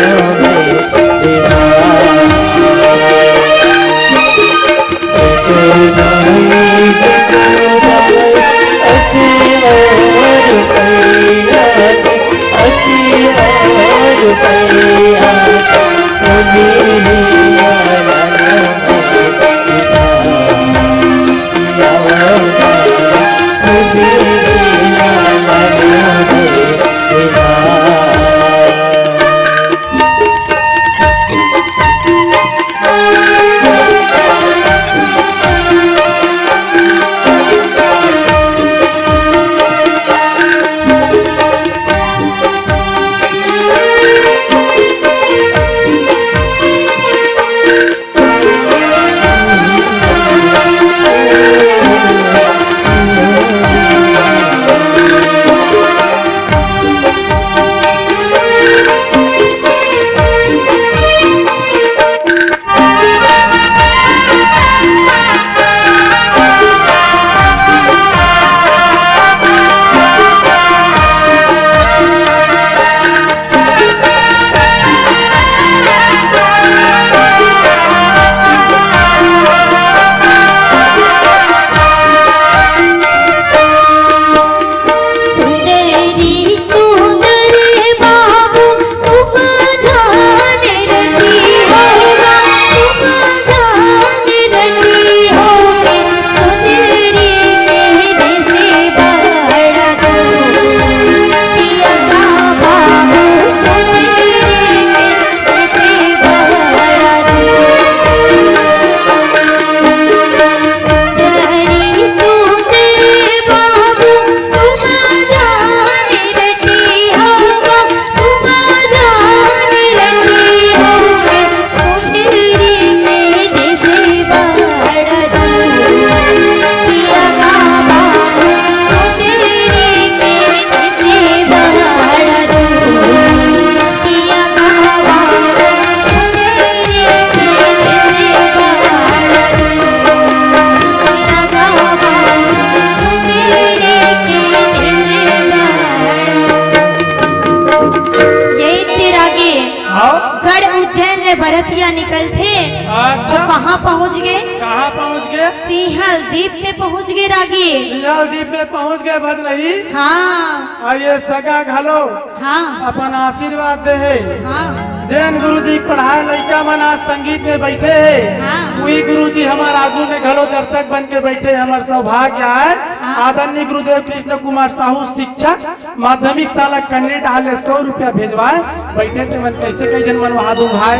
बरतिया निकलथे। अच्छा। अउ कहाँ पहुँच गे? कहाँ पहुँच गे? सिंहल दीप में पहुँच गे रागी। सिंहल दीप में पहुँच गे भजनही। हाँ। अउ ये सगा घलो हाँ। अपन आशीर्वाद दे हे। हाँ। जेन गुरुजी के पढ़ाए लइका मन आज संगीत में बइठे हे, हाँ। उही गुरुजी हमर आगू में घलो दर्शक बन के बइठे, हमर सौभाग्य आय। हाँ। आदरणीय गुरुदेव कृष्ण कुमार साहू, शिक्षक, माध्यमिक शाला कन्ने डाहर ले सौ रुपया भेजवाए। बइठे ते मन कइसे कई झन मन वहाँ दू भाई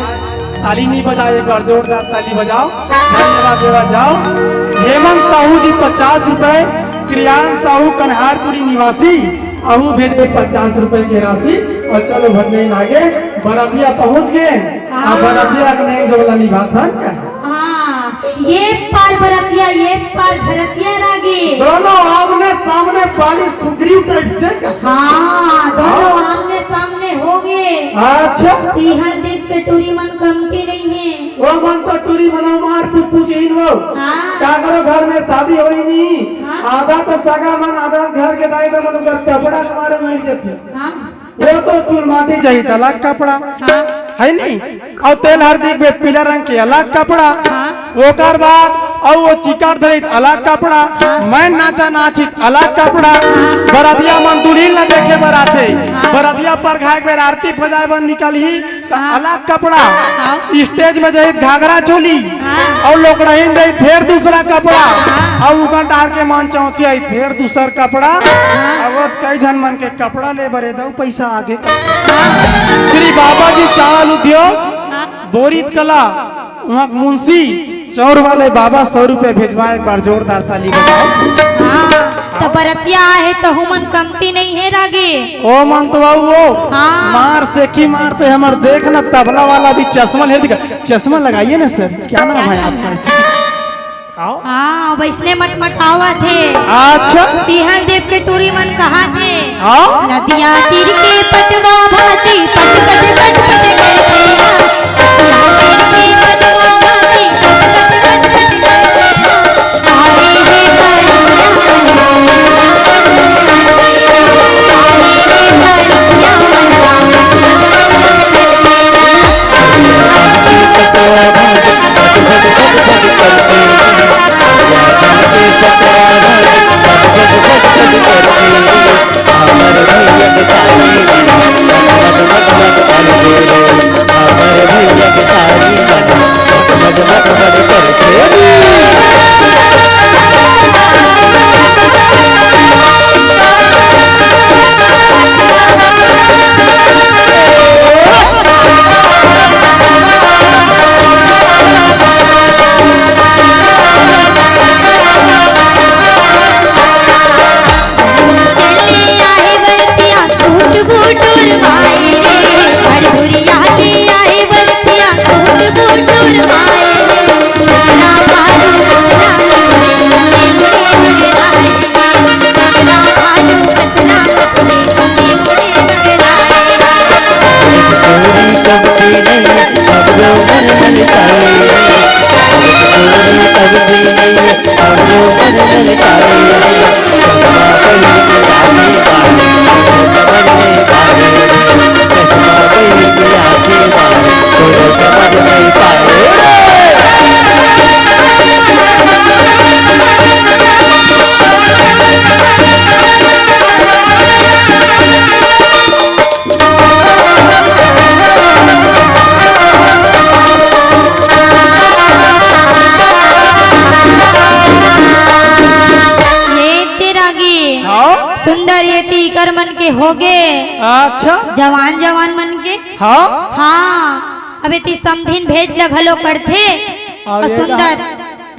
ताली नहीं बजाए, एक बार जोरदार ताली बजाओ, धन्यवाद देवा जाओ। हेमंत साहू जी पचास रुपए, क्रियान साहू कन्हारपुरी निवासी, अहू भेजे पचास रुपए के राशि। अउ चलो भजनही आगे, बरतिया पहुँच गे। हाँ। अब बरतिया के नहीं जोला निभाथन। हाँ, ये पार बरतिया, ये पार घरतिया रागी। दोनों आमने सामने पाली सुग्रीव टाइप से का? हाँ, दोनों हाँ। आमने सामने हो गे। अच्छा। सिंहल दीप के टूरी मन कमती नहीं हे। वो मन तो टूरी मनो मार पूछ पूछ इन वो। हाँ। का करो घर में शादी होई नहीं। हाँ। आधा तो सगा मन, आधा घर के दाई मन उनकर कपड़ा के मारे मर जाथे। हाँ। वो तो चुरमाटी चाहित अलग कपड़ा, हाँ। है नहीं? अउ तेल हरदी के पीला रंग के अलग कपड़ा, हाँ। ओकर बाद अउ वो चिकर धरित अलग कपड़ा, हाँ। मैं नाचा नाचित अलग कपड़ा, हाँ। बरतिया मन दुल्हिन ला देखे बर आथे, हाँ। बरतिया परघाए के बेर आरती भजाए बर निकलही त हाँ। अलग कपड़ा, हाँ। स्टेज में जाही त घाघरा चोली, हाँ। अउ लोकड़हिन जाही त फेर दूसरा कपड़ा, हाँ। अउ उकर डार के मन चौथिया ही फेर दूसर कपड़ा, हाँ। अब कई झन मन के कपड़ा ले बरे दऊ पैसा आगे। श्री बाबा जी चावल उद्योग, हाँ। बोरित कला, वहाँ के मुंशी चौर वाले बाबा सौ रुपए भेजवाए, एक बार जोरदार ताली बजाओ। हाँ, त बरतिया आहे त हुमन कमती नहीं हे रागी। ओ मन तो आओ वो। हाँ। मार से की मार से हमर देख न तबला वाला भी चश्मा ले दिखा। चश्मा लगाइए ना सर, क्या नाम है आपका? आओ। हाँ, वैसने मटमटावत हे। अच्छा। सिंहल दीप के टूरी मन कहाथे। हाँ। नदिया तीर के पटवा भाजी, पट पट पट पट करथे ना। नदिया तीर के पटवा भाजी, पट पट पट पट करथे ना। आए हे करुणा, आए हे करुणा। ये तेरा गे। हाँ? सुंदर ये तीकर मन के होगे। अच्छा। जवान जवान मन के। हाँ? हाँ। अब एती समधिन भेंट ल घलो करथे। अउ अउ ये सुंदर। डहर,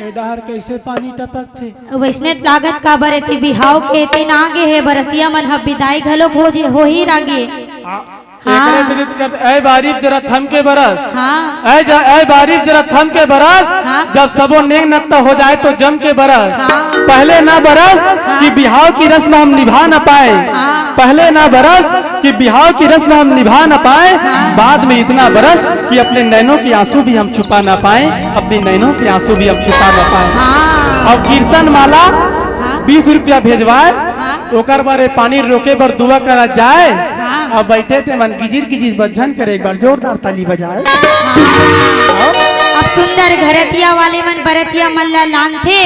ये डहर कइसे पानी टपकथे? वइसने लागत काबर एती बिहाव के एती ना गे हे, बरतिया मन ह बिदाई घलो हो, होही रागे। आ, हाँ। एकरे विरुद्ध कर, ऐ बारिश जरा थम के बरस। हाँ। ऐ ज-, ऐ बारिश जरा थम के बरस। हाँ। जब सबो नेंग नत्ता हो जाए तो जम के बरस। हाँ। पहले ना बरस हाँ। कि बिहाव की रस्म हम निभा ना पाए। हाँ। पहले ना बरस कि बिहाव की रस्म हम निभा ना पाए। हाँ। बाद में इतना बरस कि अपने नैनों के आंसू भी हम छुपा ना पाए, अपने नैनों के आंसू भी हम छुपा ना पाए। हाँ। अउ कीर्तन माला हाँ। बीस रुपया भेजवाए। हाँ। ओकर बर ए पानी रोके बर दुआ करा जाए। हाँ। अब बइठे ते मन गिजिर गिजिर बज्जन करे, एक बार जोरदार ताली बजाए। हाँ। अब सुंदर घरतिया वाले मन बरतिया मन ला लानथे,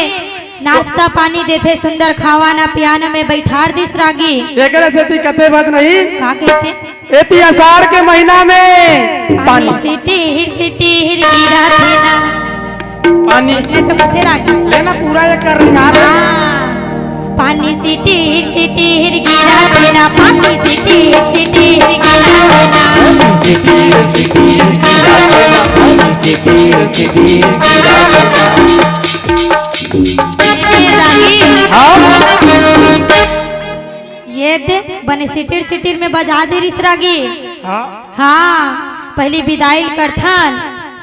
नाश्ता पानी देथे, सुंदर खावाना पियाना में बइठार दिस रागी। एकरे सेती कथे भजनही। का कथे? एती असाढ़ के महीना में पानी पानी सिटिहिर सिटिहिर गिरथे ना। पानी इसने तो कथे रागी। लेना पूरा ये कर रही यार। हाँ। पानी सिटिहिर सिटिहिर गिरथे ना, पानी सिटिहिर सिटिहिर गिरथे ना। सिटिहिर सिटिहिर गिरथे ना, पानी सिटिहिर सिटिहिर गिरथे ना। रागी। हाँ। ये दे, बने सिटिर सिटिर में बजा दे रिस रागी। हाँ। हाँ, पहली बिदाई करथन,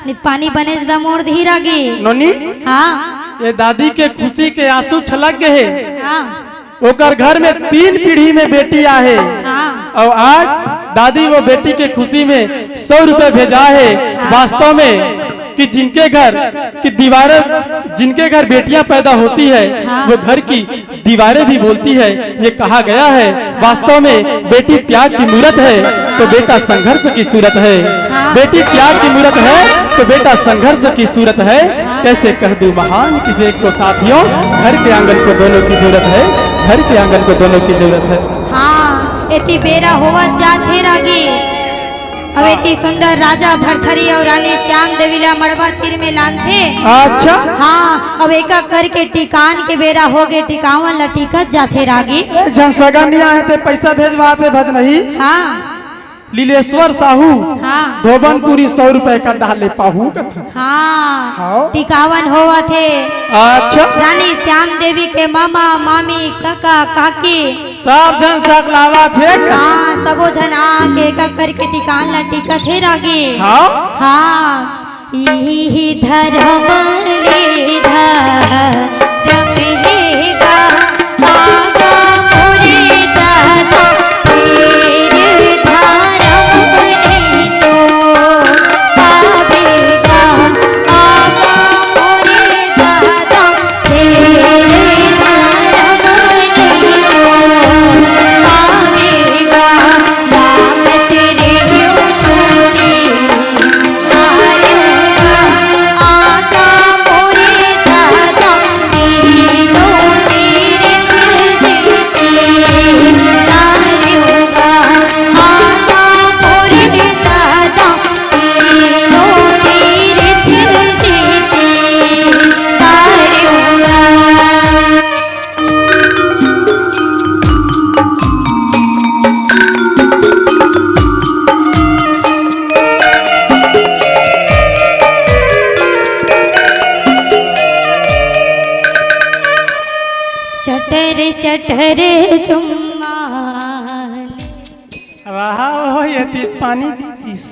नित पानी बने जदा मोर दही रागी। नोनी, हाँ। ये दादी के खुशी के आंसू छलक गए हे। हाँ। ओकर घर में तीन पीढ़ी में बेटी आहे। हाँ। अउ आज दादी वो बेटी के खुशी में सौ रुपए भेजा हे। हाँ। वास्तव में कि जिनके घर की दीवारें, जिनके घर बेटियां पैदा होती है, हाँ। वो घर की दीवारें भी बोलती है, ये कहा गया है। वास्तव में बेटी त्याग की मूरत है, तो बेटा संघर्ष की सूरत है। हाँ। बेटी त्याग की मूरत है, तो बेटा संघर्ष की सूरत है। हाँ। कैसे कह दूं महान किसे को साथियों, घर के आंगन को दोनों की जरूरत है, घर के आंगन को दोनों की जरूरत है। हाँ, एती बेरा होवत जात हे रागी। अब एती सुंदर राजा भरथरी अउ रानी श्याम देवी ला मड़वा तीर में लानथे। अच्छा। हाँ, अब एक एक करके टिकान के बेरा होगे, टिकावन ला टिकत जाथे रागी। ए, झन सगा नइ आहे ते पैसा भेजवाथे भजनही। हाँ। लीलेश्वर साहू। हाँ। धोबनपुरी सौ रुपए का डाले पाहू कथे। हाँ। हाँ। टिकावन होवथे। अच्छा। रानी श्याम देवी के मामा, मामी, काका, काकी, सब झन सकलावत हे का? हाँ, सबो झन आके एक एक करके टिकान ला टिकत हे रागी। हाँ। हाँ। इही धरम ले धरम हे गा, आगा मोरे दादा, फेर धरम ले तो आबे गा, आगा मोरे दादा, चटर चटर चुम्मा। वाह, ये तीत पानी पीतीस।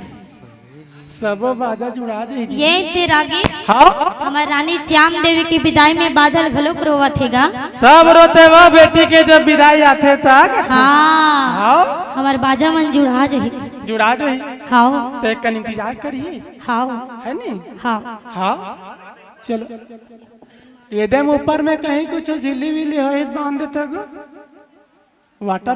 सबो बाजा जुड़ा दे। ये ते रागी। हाँ। हमर रानी श्याम देवी की बिदाई में बादल घलोक रोवत हे गा। सब रोथे वो बेटी के जब बिदाई आथे तक। हाँ। हाँ। हमर बाजा मन जुड़ा जही। जुड़ा जही। हाँ। ते कन इंतजार करिए। हाँ। है नी? हाँ। हाँ। चलो। ये दे ऊपर में कहीं कुछ झिल्ली विल्ली होही त बांध देथे गो। वाटर